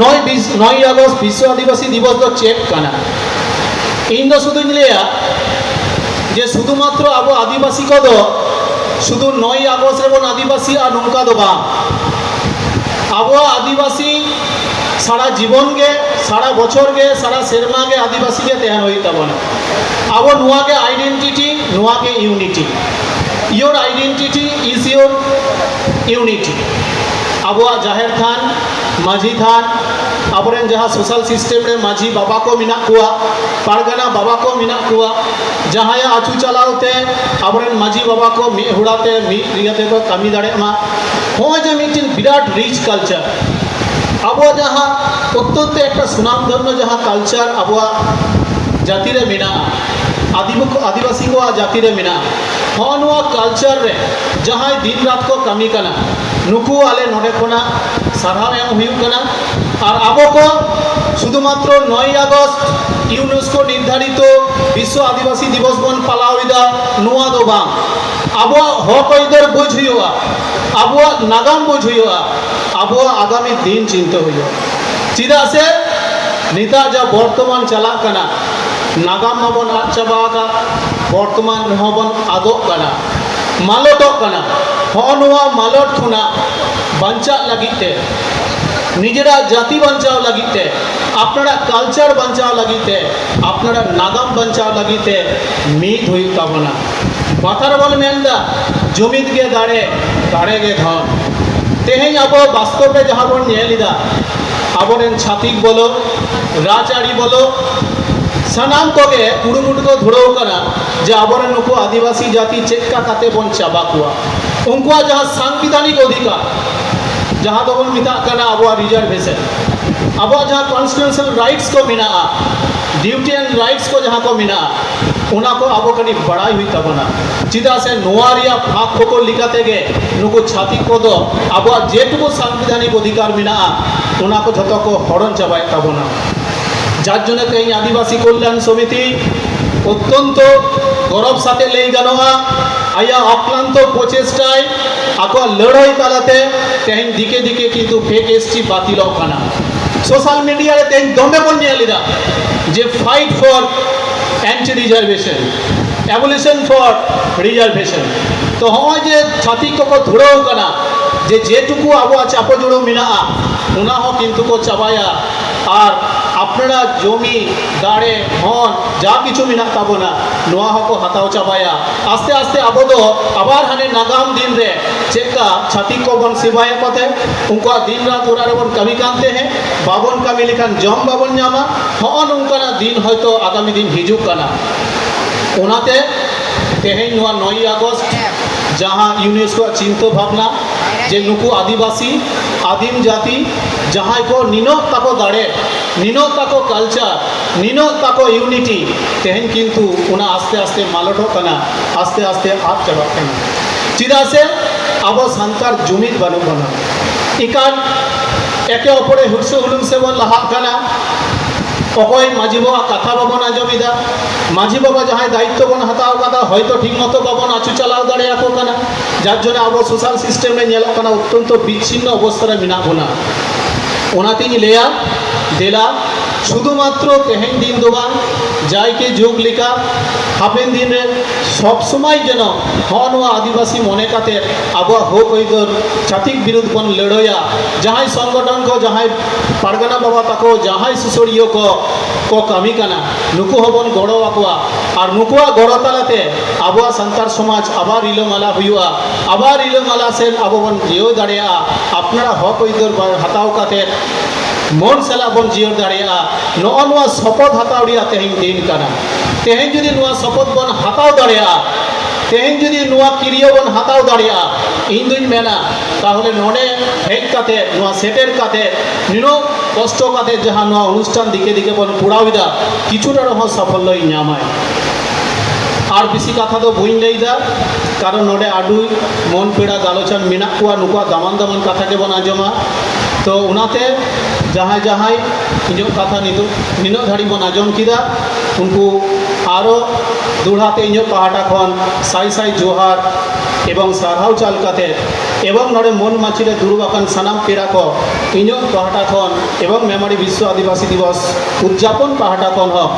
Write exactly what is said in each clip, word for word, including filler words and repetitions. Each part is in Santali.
ᱱᱚᱭ ᱵᱤᱥ ᱱᱚᱭ ᱟᱜᱚᱥᱴ ᱵᱤᱥᱥᱚ ᱟᱹᱫᱤᱵᱟᱹᱥᱤ ᱫᱤᱵᱚᱥ ᱫᱚ ᱪᱮᱫ ᱠᱟᱱᱟ? ᱤᱧ ᱫᱚ ᱥᱩᱫᱷᱩᱧ ᱞᱟᱹᱭᱟ ᱡᱮ ᱥᱩᱫᱷᱩ ᱢᱟᱛᱨᱚ ᱟᱵᱚ ᱟᱹᱫᱤᱵᱟᱹᱥᱤ ᱠᱚᱫᱚ ᱥᱩᱫᱷᱩ ᱱᱚᱭ ᱟᱜᱚᱥᱴ ᱨᱮᱵᱚᱱ ᱟᱹᱫᱤᱵᱟᱹᱥᱤᱜᱼᱟ, ᱱᱚᱝᱠᱟ ᱫᱚ ᱵᱟᱝ᱾ ᱟᱵᱚᱣᱟᱜ ᱟᱹᱫᱤᱵᱟᱹᱥᱤ ᱥᱟᱨᱟ ᱡᱤᱵᱚᱱ ᱜᱮ, ᱥᱟᱨᱟ ᱵᱚᱪᱷᱚᱨ ᱜᱮ, ᱥᱟᱨᱟ ᱥᱮᱨᱢᱟ ᱜᱮ ᱟᱹᱫᱤᱵᱟᱹᱥᱤ ᱜᱮ ᱛᱟᱦᱮᱱ ᱦᱩᱭᱩᱜ ᱛᱟᱵᱚᱱᱟ᱾ ᱟᱵᱚ ᱱᱚᱣᱟ ᱜᱮ identity, ᱱᱚᱣᱟ ᱜᱮ unity. Your identity is your unity. ᱟᱵᱚᱣᱟᱜ ᱡᱟᱦᱮᱨ ᱛᱷᱟᱱ, ᱢᱟᱹᱡᱷᱤ ᱛᱷᱟᱱ, ᱟᱵᱚᱨᱮᱱ ᱡᱟᱦᱟᱸ social system ᱨᱮ ᱢᱟᱹᱡᱷᱤ ᱵᱟᱵᱟ ᱠᱚ ᱢᱮᱱᱟᱜ ᱠᱚᱣᱟ, ᱯᱟᱨᱜᱟᱱᱟ ᱵᱟᱵᱟ ᱠᱚ ᱢᱮᱱᱟᱜ ᱠᱚᱣᱟ, ᱡᱟᱦᱟᱸᱭᱟᱜ ᱟᱹᱪᱩ ᱪᱟᱞᱟᱣ ᱛᱮ ᱟᱵᱚᱨᱮᱱ ᱢᱟᱹᱡᱷᱤ ᱵᱟᱵᱟ ᱠᱚ ᱢᱤᱫ ᱦᱩᱲᱟ ᱛᱮ ᱢᱤᱫ ᱤᱭᱟᱹ ᱛᱮᱠᱚ ᱠᱟᱹᱢᱤ ᱫᱟᱲᱮᱭᱟᱜ ᱢᱟ᱾ ᱱᱚᱜᱼᱚᱭ ᱡᱮ ᱢᱤᱫᱴᱮᱱ ᱵᱤᱨᱟᱴ rich culture, ᱟᱵᱚᱣᱟᱜ ᱡᱟᱦᱟᱸ ᱚᱛᱛᱚᱱᱛᱚ ᱮᱠᱴᱟ ᱥᱩᱱᱟᱢ ᱫᱷᱚᱱᱱᱚ ᱡᱟᱦᱟᱸ culture ᱟᱵᱚᱣᱟᱜ ᱡᱟᱹᱛᱤ ᱨᱮ ᱢᱮᱱᱟᱜᱼᱟ, ᱟᱹᱫᱤᱵᱟᱹ-, ᱟᱹᱫᱤᱵᱟᱹᱥᱤ ᱠᱚᱣᱟᱜ ᱡᱟᱹᱛᱤ ᱨᱮ ᱢᱮᱱᱟᱜᱼᱟ, ᱦᱚᱸᱜᱼᱚ ᱱᱚᱣᱟ culture ᱨᱮ ᱡᱟᱦᱟᱸᱭ ᱫᱤᱱ ᱨᱟᱛ ᱠᱚ ᱠᱟᱹᱢᱤ ᱠᱟᱱᱟ, ᱱᱩᱠᱩ ᱟᱞᱮ ᱱᱚᱰᱮ ᱠᱷᱚᱱᱟᱜ ᱥᱟᱨᱦᱟᱣ ᱮᱢ ᱦᱩᱭᱩᱜ ᱠᱟᱱᱟ᱾ ᱟᱨ ᱟᱵᱚ ᱠᱚ ᱥᱩᱫᱷᱩ ᱢᱟᱛᱨᱚ ᱱᱚᱭ ᱟᱜᱚᱥᱴ UNESCO ᱱᱤᱨᱫᱷᱟᱨᱤᱛᱚ ᱵᱤᱥᱥᱚ ᱟᱹᱫᱤᱵᱟᱹᱥᱤ ᱫᱤᱵᱚᱥ ᱵᱚᱱ ᱯᱟᱞᱟᱣ ᱮᱫᱟ, ᱱᱚᱣᱟ ᱫᱚ ᱵᱟᱝ᱾ ᱟᱵᱚᱣᱟᱜ ᱦᱚᱠ ᱟᱹᱭᱫᱟᱹᱨ ᱵᱩᱡᱽ ᱦᱩᱭᱩᱜᱼᱟ, ᱟᱵᱚᱣᱟᱜ ᱱᱟᱜᱟᱢ ᱵᱩᱡᱽ ᱦᱩᱭᱩᱜᱼᱟ, ᱟᱵᱚᱣᱟᱜ ᱟᱜᱟᱢᱤ ᱫᱤᱱ ᱪᱤᱱᱛᱟᱹ ᱦᱩᱭᱩᱜᱼᱟ᱾ ᱪᱮᱫᱟᱜ ᱥᱮ ᱱᱤᱛᱟᱜ ᱡᱟ ᱵᱚᱨᱛᱚᱢᱟᱱ ᱪᱟᱞᱟᱜ ᱠᱟᱱᱟ, ᱱᱟᱜᱟᱢ ᱢᱟᱵᱚᱱ ᱟᱫ ᱪᱟᱵᱟ ᱟᱠᱟᱫ, ᱵᱚᱨᱛᱚᱢᱟᱱ ᱨᱮᱦᱚᱸ ᱵᱚᱱ ᱟᱫᱚᱜ ᱠᱟᱱᱟ, ᱢᱟᱞᱚᱴᱚᱜ ᱠᱟᱱᱟ᱾ ᱦᱚᱸᱜᱼᱚ ᱱᱚᱣᱟ ᱢᱟᱞᱚᱴ ᱠᱷᱚᱱᱟᱜ ᱵᱟᱧᱪᱟᱜ ᱞᱟᱹᱜᱤᱫ ᱛᱮ, ᱱᱤᱡᱮᱨᱟᱜ ᱡᱟᱹᱛᱤ ᱵᱟᱧᱪᱟᱣ ᱞᱟᱹᱜᱤᱫ ᱛᱮ, ᱟᱯᱱᱟᱨᱟᱜ culture ᱵᱟᱧᱪᱟᱣ ᱞᱟᱹᱜᱤᱫ ᱛᱮ, ᱟᱯᱱᱟᱨᱟᱜ ᱱᱟᱜᱟᱢ ᱵᱟᱧᱪᱟᱣ ᱞᱟᱹᱜᱤᱫ ᱛᱮ ᱢᱤᱫ ᱦᱩᱭᱩᱜ ᱛᱟᱵᱚᱱᱟ᱾ ᱠᱟᱛᱷᱟ ᱨᱮᱵᱚᱱ ᱢᱮᱱᱫᱟ, ᱡᱩᱢᱤᱫ ᱜᱮ ᱫᱟᱲᱮ, ᱫᱟᱲᱮ ᱜᱮ ᱫᱷᱚᱱ᱾ ᱛᱮᱦᱮᱧ ᱟᱵᱚ ᱵᱟᱥᱛᱚᱵ ᱨᱮ ᱡᱟᱦᱟᱸ ᱵᱚᱱ ᱧᱮᱞ ᱮᱫᱟ, ᱟᱵᱚᱨᱮᱱ ᱪᱷᱟᱹᱛᱤᱠ ᱵᱚᱞᱚ, ᱨᱟᱡᱽᱟᱹᱨᱤ ᱵᱚᱞᱚ, ᱥᱟᱱᱟᱢ ᱠᱚᱜᱮ ᱠᱩᱨᱩᱢᱩᱴᱩ ᱠᱚ ᱫᱷᱩᱨᱟᱹᱣ ᱠᱟᱱᱟ ᱡᱮ ᱟᱵᱚᱨᱮᱱ ᱱᱩᱠᱩ ᱟᱹᱫᱤᱵᱟᱹᱥᱤ ᱡᱟᱹᱛᱤ ᱪᱮᱫ ᱞᱮᱠᱟ ᱠᱟᱛᱮ ᱵᱚᱱ ᱪᱟᱵᱟ ᱠᱚᱣᱟ᱾ ᱩᱱᱠᱩᱣᱟᱜ ᱡᱟᱦᱟᱸ ᱥᱟᱝᱵᱤᱫᱷᱟᱱᱤᱠ ᱚᱫᱷᱤᱠᱟᱨ, ᱡᱟᱦᱟᱸ ᱫᱚᱵᱚᱱ ᱢᱮᱛᱟᱜ ᱠᱟᱱᱟ ᱟᱵᱚᱣᱟᱜ reservation, ᱟᱵᱚᱣᱟᱜ ᱡᱟᱦᱟᱸ constitutional rights ᱠᱚ ᱢᱮᱱᱟᱜᱼᱟ, duty and rights ᱠᱚ ᱡᱟᱦᱟᱸ ᱠᱚ ᱢᱮᱱᱟᱜᱼᱟ, ᱚᱱᱟ ᱠᱚ ᱟᱵᱚ ᱠᱟᱹᱴᱤᱡ ᱵᱟᱲᱟᱭ ᱦᱩᱭᱩᱜ ᱛᱟᱵᱚᱱᱟ᱾ ᱪᱮᱫᱟᱜ ᱥᱮ ᱱᱚᱣᱟ ᱨᱮᱭᱟᱜ ᱯᱷᱟᱸᱠ ᱯᱷᱳᱠᱚᱨ ᱞᱮᱠᱟ ᱛᱮᱜᱮ ᱱᱩᱠᱩ ᱪᱷᱟᱹᱛᱤᱠ ᱠᱚᱫᱚ ᱟᱵᱚᱣᱟᱜ ᱡᱮᱴᱩᱠᱩ ᱥᱟᱝᱵᱤᱫᱷᱟᱱᱤᱠ ᱚᱫᱷᱤᱠᱟᱨ ᱢᱮᱱᱟᱜᱼᱟ, ᱚᱱᱟ ᱠᱚ ᱡᱷᱚᱛᱚ ᱠᱚ ᱦᱚᱲᱚᱱ ᱪᱟᱵᱟᱭᱮᱫ ᱛᱟᱵᱚᱱᱟ᱾ ᱡᱟᱨ ᱡᱚᱱᱱᱚ ᱛᱮᱦᱮᱧ ᱟᱹᱫᱤᱵᱟᱹᱥᱤ ᱠᱚᱞᱭᱟᱱ ᱥᱚᱢᱤᱛᱤ ᱚᱛᱛᱚᱱᱛᱚ ᱜᱚᱨᱚᱵ ᱥᱟᱛᱮ ᱞᱟᱹᱭ ᱜᱟᱱᱚᱜᱼᱟ, ᱟᱭᱟᱜ ᱚᱠᱞᱟᱱᱛᱚ ᱯᱨᱚᱪᱮᱥᱴᱟᱭ ᱟᱠᱚᱣᱟᱜ ᱞᱟᱹᱲᱦᱟᱹᱭ ᱛᱟᱞᱟᱛᱮ ᱛᱮᱦᱮᱧ ᱫᱤᱠᱮ ᱫᱤᱠᱮ ᱠᱤᱱᱛᱩ fake S T ᱵᱟᱹᱛᱤᱞᱚᱜ ᱠᱟᱱᱟ᱾ ᱥᱳᱥᱟᱞ ᱢᱤᱰᱤᱭᱟ ᱨᱮ ᱛᱮᱦᱮᱧ ᱫᱚᱢᱮ ᱵᱚᱱ ᱧᱮᱞ ᱮᱫᱟ ᱡᱮ fight for anti reservation, abolition for reservation᱾ ᱛᱚ ᱦᱚᱸᱜᱼᱚᱭ ᱡᱮ ᱪᱷᱟᱹᱛᱤᱠ ᱠᱚᱠᱚ ᱫᱷᱩᱨᱟᱹᱣ ᱠᱟᱱᱟ ᱡᱮ ᱡᱮᱴᱩᱠᱩ ᱟᱵᱚᱣᱟᱜ ᱪᱟᱯᱚ ᱡᱩᱲᱩ ᱢᱮᱱᱟᱜᱼᱟ ᱚᱱᱟ ᱦᱚᱸ ᱠᱤᱱᱛᱩ ᱠᱚ ᱪᱟᱵᱟᱭᱟ, ᱟᱨ ᱟᱯᱱᱟᱨᱟᱜ ᱡᱚᱢᱤ ᱫᱟᱲᱮ ᱦᱚᱱ ᱡᱟ ᱠᱤᱪᱷᱩ ᱢᱮᱱᱟᱜ ᱛᱟᱵᱚᱱᱟ ᱱᱚᱣᱟ ᱦᱚᱸᱠᱚ ᱦᱟᱛᱟᱣ ᱪᱟᱵᱟᱭᱟ᱾ ᱟᱥᱛᱮ ᱟᱥᱛᱮ ᱟᱵᱚ ᱫᱚ ᱟᱵᱟᱨ ᱦᱟᱱᱮ ᱱᱟᱜᱟᱢ ᱫᱤᱱ ᱨᱮ ᱪᱮᱫᱠᱟ ᱪᱷᱟᱹᱛᱤᱠ ᱠᱚᱵᱚᱱ ᱥᱮᱵᱟᱭᱮᱫ ᱠᱚ ᱛᱟᱦᱮᱸᱫ, ᱩᱱᱠᱩᱣᱟᱜ ᱫᱤᱱ ᱨᱟᱛ ᱚᱲᱟᱜ ᱨᱮᱵᱚᱱ ᱠᱟᱹᱢᱤ ᱠᱟᱱ ᱛᱟᱦᱮᱸᱫ, ᱵᱟᱵᱚᱱ ᱠᱟᱹᱢᱤ ᱞᱮᱠᱷᱟᱱ ᱡᱚᱢ ᱵᱟᱵᱚᱱ ᱧᱟᱢᱟ᱾ ᱦᱚᱸᱜᱼᱚ ᱱᱚᱝᱠᱟᱱᱟᱜ ᱫᱤᱱ ᱦᱚᱭᱛᱳ ᱟᱜᱟᱢᱤ ᱫᱤᱱ ᱦᱤᱡᱩᱜ ᱠᱟᱱᱟ᱾ ᱚᱱᱟᱛᱮ ᱛᱮᱦᱮᱧ ᱱᱚᱣᱟ ᱱᱚᱭ ᱟᱜᱚᱥᱴ ᱡᱟᱦᱟᱸ ᱤᱭᱩᱱᱮᱥᱠᱳ ᱟᱜ ᱪᱤᱱᱛᱟᱹ ᱵᱷᱟᱵᱽᱱᱟ ᱡᱮ ᱱᱩᱠᱩ ᱟᱹᱫᱤᱵᱟᱹᱥᱤ, ᱟᱹᱫᱤᱢ ᱡᱟᱹᱛᱤ ᱡᱟᱦᱟᱸᱭ ᱠᱚ ᱱᱤᱱᱟᱹᱜ ᱛᱟᱠᱚ ᱫᱟᱲᱮ, ᱱᱤᱱᱟᱹᱜ ᱛᱟᱠᱚ ᱠᱟᱞᱪᱟᱨ, ᱱᱤᱱᱟᱹᱜ ᱛᱟᱠᱚ ᱤᱭᱩᱱᱤᱴᱤ, ᱛᱮᱦᱮᱧ ᱠᱤᱱᱛᱩ ᱚᱱᱟ ᱟᱥᱛᱮ ᱟᱥᱛᱮ ᱢᱟᱞᱚᱴᱚᱜ ᱠᱟᱱᱟ, ᱟᱥᱛᱮ ᱟᱥᱛᱮ ᱟᱫ ᱪᱟᱵᱟᱜ ᱠᱟᱱᱟ᱾ ᱪᱮᱫᱟᱜ ᱥᱮ ᱟᱵᱚ ᱥᱟᱱᱛᱟᱲ ᱡᱩᱢᱤᱫ ᱵᱟᱹᱱᱩᱜ ᱵᱚᱱᱟ᱾ ᱮᱠᱟᱞ ᱮᱠᱮ ᱚᱯᱚᱨᱮ ᱦᱩᱞᱥᱟᱹ ᱦᱩᱞᱩᱝ ᱥᱮ ᱵᱚᱱ ᱞᱟᱦᱟᱜ ᱠᱟᱱᱟ᱾ ᱚᱠᱚᱭ ᱢᱟᱹᱡᱷᱤ ᱵᱟᱵᱟ ᱠᱟᱛᱷᱟ ᱵᱟᱵᱚᱱ ᱟᱸᱡᱚᱢ ᱮᱫᱟ, ᱢᱟᱹᱡᱷᱤ ᱵᱟᱵᱟ ᱡᱟᱦᱟᱸᱭ ᱫᱟᱭᱤᱛᱛᱚ ᱵᱚᱱ ᱦᱟᱛᱟᱣ ᱠᱟᱫᱟ ᱦᱚᱭᱛᱚ ᱴᱷᱤᱠ ᱢᱚᱛᱚ ᱵᱟᱵᱚᱱ ᱟᱹᱪᱩ ᱪᱟᱞᱟᱣ ᱫᱟᱲᱮᱭᱟᱠᱚ ᱠᱟᱱᱟ, ᱡᱟᱨ ᱡᱚᱱᱱᱮ ᱟᱵᱚ ᱥᱳᱥᱟᱞ ᱥᱤᱥᱴᱮᱢ ᱨᱮ ᱧᱮᱞᱚᱜ ᱠᱟᱱᱟ ᱚᱛᱛᱚᱱᱛᱚ ᱵᱤᱪᱪᱷᱤᱱᱱᱚ ᱚᱵᱚᱥᱛᱷᱟ ᱨᱮ ᱢᱮᱱᱟᱜ ᱵᱚᱱᱟ᱾ ᱚᱱᱟᱛᱤᱧ ᱞᱟᱹᱭᱟ, ᱫᱮᱞᱟ ᱥᱩᱫᱷᱩᱢᱟᱛᱨᱚ ᱛᱮᱦᱮᱧ ᱫᱤᱱ ᱫᱚ ᱵᱟᱝ, ᱡᱟᱭᱠᱮ ᱡᱩᱜᱽ ᱞᱮᱠᱟ ᱦᱟᱯᱮᱱ ᱫᱤᱱ ᱨᱮ ᱥᱚᱵ ᱥᱚᱢᱚᱭ ᱡᱮᱱᱚ ᱦᱚᱸᱜᱼᱚ ᱱᱚᱣᱟ ᱟᱹᱫᱤᱵᱟᱹᱥᱤ ᱢᱚᱱᱮ ᱠᱟᱛᱮ ᱟᱵᱚᱣᱟᱜ ᱦᱚᱠ ᱟᱹᱭᱫᱟᱹᱨ ᱪᱷᱟᱹᱛᱤᱠ ᱵᱤᱨᱩᱫᱷ ᱵᱚᱱ ᱞᱟᱹᱲᱦᱟᱹᱭᱟ᱾ ᱡᱟᱦᱟᱸᱭ ᱥᱚᱝᱜᱚᱴᱷᱚᱱ ᱠᱚ, ᱡᱟᱦᱟᱸᱭ ᱯᱟᱨᱜᱟᱱᱟ ᱵᱟᱵᱟ ᱛᱟᱠᱚ, ᱡᱟᱦᱟᱸᱭ ᱥᱩᱥᱟᱹᱨᱤᱭᱟᱹ ᱠᱚ ᱠᱚ ᱠᱟᱹᱢᱤ ᱠᱟᱱᱟ, ᱱᱩᱠᱩ ᱦᱚᱸᱵᱚᱱ ᱜᱚᱲᱚ ᱟᱠᱚᱣᱟ᱾ ᱟᱨ ᱱᱩᱠᱩᱣᱟᱜ ᱜᱚᱲᱚ ᱛᱟᱞᱟᱛᱮ ᱟᱵᱚᱣᱟᱜ ᱥᱟᱱᱛᱟᱲ ᱥᱚᱢᱟᱡᱽ ᱟᱵᱟᱨ ᱨᱤᱞᱟᱹᱢᱟᱞᱟ ᱦᱩᱭᱩᱜᱼᱟ᱾ ᱟᱵᱟᱨ ᱨᱤᱞᱟᱹᱢᱟᱞᱟ ᱥᱮᱫ ᱟᱵᱚ ᱵᱚᱱ ᱡᱤᱭᱟᱹᱣ ᱫᱟᱲᱮᱭᱟᱜᱼᱟ᱾ ᱟᱯᱱᱟᱨᱟᱜ ᱦᱚᱠ ᱟᱹᱭᱫᱟᱹᱨ ᱵᱚᱱ ᱦᱟᱛᱟᱣ ᱠᱟᱛᱮ ᱢᱚᱱ ᱥᱟᱞᱟᱜ ᱵᱚᱱ ᱡᱤᱭᱟᱹᱲ ᱫᱟᱲᱮᱭᱟᱜᱼᱟ᱾ ᱱᱚᱜᱼᱚ ᱱᱚᱣᱟ ᱥᱚᱯᱚᱫ ᱦᱟᱛᱟᱣ ᱨᱮᱭᱟᱜ ᱛᱮᱦᱮᱧ ᱫᱤᱱ ᱠᱟᱱᱟ᱾ ᱛᱮᱦᱮᱧ ᱡᱩᱫᱤ ᱱᱚᱣᱟ ᱥᱚᱯᱚᱫ ᱵᱚᱱ ᱦᱟᱛᱟᱣ ᱫᱟᱲᱮᱭᱟᱜᱼᱟ, ᱛᱮᱦᱮᱧ ᱡᱩᱫᱤ ᱱᱚᱣᱟ ᱠᱤᱨᱭᱟᱹ ᱵᱚᱱ ᱦᱟᱛᱟᱣ ᱫᱟᱲᱮᱭᱟᱜᱼᱟ, ᱤᱧ ᱫᱩᱧ ᱢᱮᱱᱟ ᱛᱟᱦᱚᱞᱮ ᱱᱚᱰᱮ ᱦᱮᱡ ᱠᱟᱛᱮ, ᱱᱚᱣᱟ ᱥᱮᱴᱮᱨ ᱠᱟᱛᱮ, ᱱᱤᱱᱟᱹᱜ ᱠᱚᱥᱴᱚ ᱠᱟᱛᱮ ᱡᱟᱦᱟᱸ ᱱᱚᱣᱟ ᱚᱱᱩᱥᱴᱷᱟᱱ ᱫᱤᱠᱮ ᱫᱤᱠᱮ ᱵᱚᱱ ᱠᱚᱨᱟᱣ ᱮᱫᱟ, ᱠᱤᱪᱷᱩᱴᱟ ᱨᱮᱦᱚᱸ ᱥᱟᱯᱷᱚᱞᱞᱚᱭ ᱧᱟᱢᱟᱭ᱾ ᱟᱨ ᱵᱮᱥᱤ ᱠᱟᱛᱷᱟ ᱫᱚ ᱵᱟᱹᱧ ᱞᱟᱹᱭᱫᱟ, ᱠᱟᱨᱚᱱ ᱱᱚᱰᱮ ᱟᱹᱰᱤ ᱢᱚᱱ ᱯᱮᱲᱟ ᱜᱟᱞᱚᱪᱟᱱ ᱢᱮᱱᱟᱜ ᱠᱚᱣᱟ, ᱱᱩᱠᱩᱣᱟᱜ ᱫᱟᱢᱟᱱ ᱫᱟᱢᱟᱱ ᱠᱟᱛᱷᱟ ᱜᱮᱵᱚᱱ ᱟᱸᱡᱚᱢᱟ᱾ ᱛᱚ ᱚᱱᱟᱛᱮ ᱡᱟᱦᱟᱸᱭ ᱡᱟᱦᱟᱸᱭ ᱤᱧᱟᱹᱜ ᱠᱟᱛᱷᱟ ᱱᱤᱛᱚᱜ ᱱᱤᱱᱟᱹᱜ ᱫᱷᱟᱹᱨᱤᱡ ᱵᱚᱱ ᱟᱸᱡᱚᱢ ᱠᱮᱫᱟ, ᱩᱱᱠᱩ ᱟᱨᱚ ᱫᱚᱦᱲᱟ ᱛᱮ ᱤᱧᱟᱹᱜ ᱯᱟᱦᱴᱟ ᱠᱷᱚᱱ ᱥᱟᱭ ᱥᱟᱭ ᱡᱚᱦᱟᱨ᱾ ᱮᱵᱚᱝ ᱥᱟᱨᱦᱟᱣ ᱪᱟᱞ ᱠᱟᱛᱮ ᱮᱵᱚᱝ ᱱᱚᱰᱮ ᱢᱚᱱ ᱢᱟᱹᱪᱤ ᱨᱮ ᱫᱩᱲᱩᱵ ᱟᱠᱟᱱ ᱥᱟᱱᱟᱢ ᱯᱮᱲᱟ ᱠᱚ ᱤᱧᱟᱹᱜ ᱯᱟᱦᱴᱟ ᱠᱷᱚᱱ ᱮᱵᱚᱝ ᱢᱮᱢᱟᱨᱤ ᱵᱤᱥᱥᱚ ᱟᱹᱫᱤᱵᱟᱹᱥᱤ ᱫᱤᱵᱚᱥ ᱩᱫᱽᱡᱟᱯᱚᱱ ᱯᱟᱦᱴᱟ ᱠᱷᱚᱱ ᱦᱚᱸ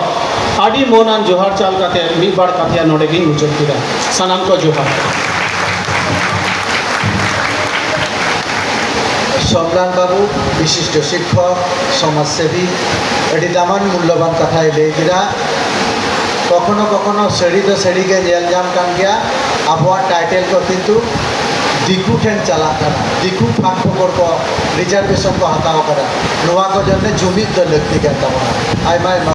ᱟᱹᱰᱤ ᱢᱚᱱᱟᱱ ᱡᱚᱦᱟᱨ ᱪᱟᱞ ᱠᱟᱛᱮ ᱢᱤᱫ ᱵᱟᱨ ᱠᱟᱛᱷᱟ ᱱᱚᱰᱮ ᱜᱤᱧ ᱢᱩᱪᱟᱹᱫ ᱠᱮᱫᱟ᱾ ᱥᱟᱱᱟᱢ ᱠᱚ ᱡᱚᱦᱟᱨ᱾ ᱥᱚᱢᱨᱟᱱ ᱵᱟᱹᱵᱩ, ᱵᱤᱥᱤᱥᱴᱚ ᱥᱤᱠᱠᱷᱚᱠ, ᱥᱚᱢᱟᱡᱽ ᱥᱮᱵᱤ, ᱟᱹᱰᱤ ᱫᱟᱢᱟᱱ ᱢᱩᱞᱞᱚᱵᱟᱱ ᱠᱟᱛᱷᱟᱭ ᱞᱟᱹᱭ ᱠᱮᱫᱟ᱾ ᱠᱚᱠᱷᱚᱱᱚ ᱠᱚᱠᱷᱚᱱᱚ ᱥᱟᱹᱨᱤ ᱫᱚ ᱥᱟᱹᱨᱤ ᱜᱮ ᱧᱮᱞ ᱧᱟᱢ ᱠᱟᱱ ᱜᱮᱭᱟ, ᱟᱵᱚᱣᱟᱜ ᱴᱟᱭᱴᱮᱞ ᱠᱚ ᱠᱤᱱᱛᱩ ᱫᱤᱠᱩ ᱴᱷᱮᱱ ᱪᱟᱞᱟᱜ ᱠᱟᱱᱟ, ᱫᱤᱠᱩ ᱯᱷᱟᱸᱠ ᱯᱷᱚᱠᱚᱨ ᱠᱚ ᱨᱤᱡᱟᱨᱵᱷᱮᱥᱚᱱ ᱠᱚ ᱦᱟᱛᱟᱣ ᱠᱟᱫᱟ᱾ ᱱᱚᱣᱟ ᱠᱚ ᱡᱟᱛᱮ ᱡᱩᱢᱤᱫ ᱫᱚ ᱞᱟᱹᱠᱛᱤ ᱠᱟᱱ ᱛᱟᱵᱚᱱᱟ᱾ ᱟᱭᱢᱟ ᱟᱭᱢᱟ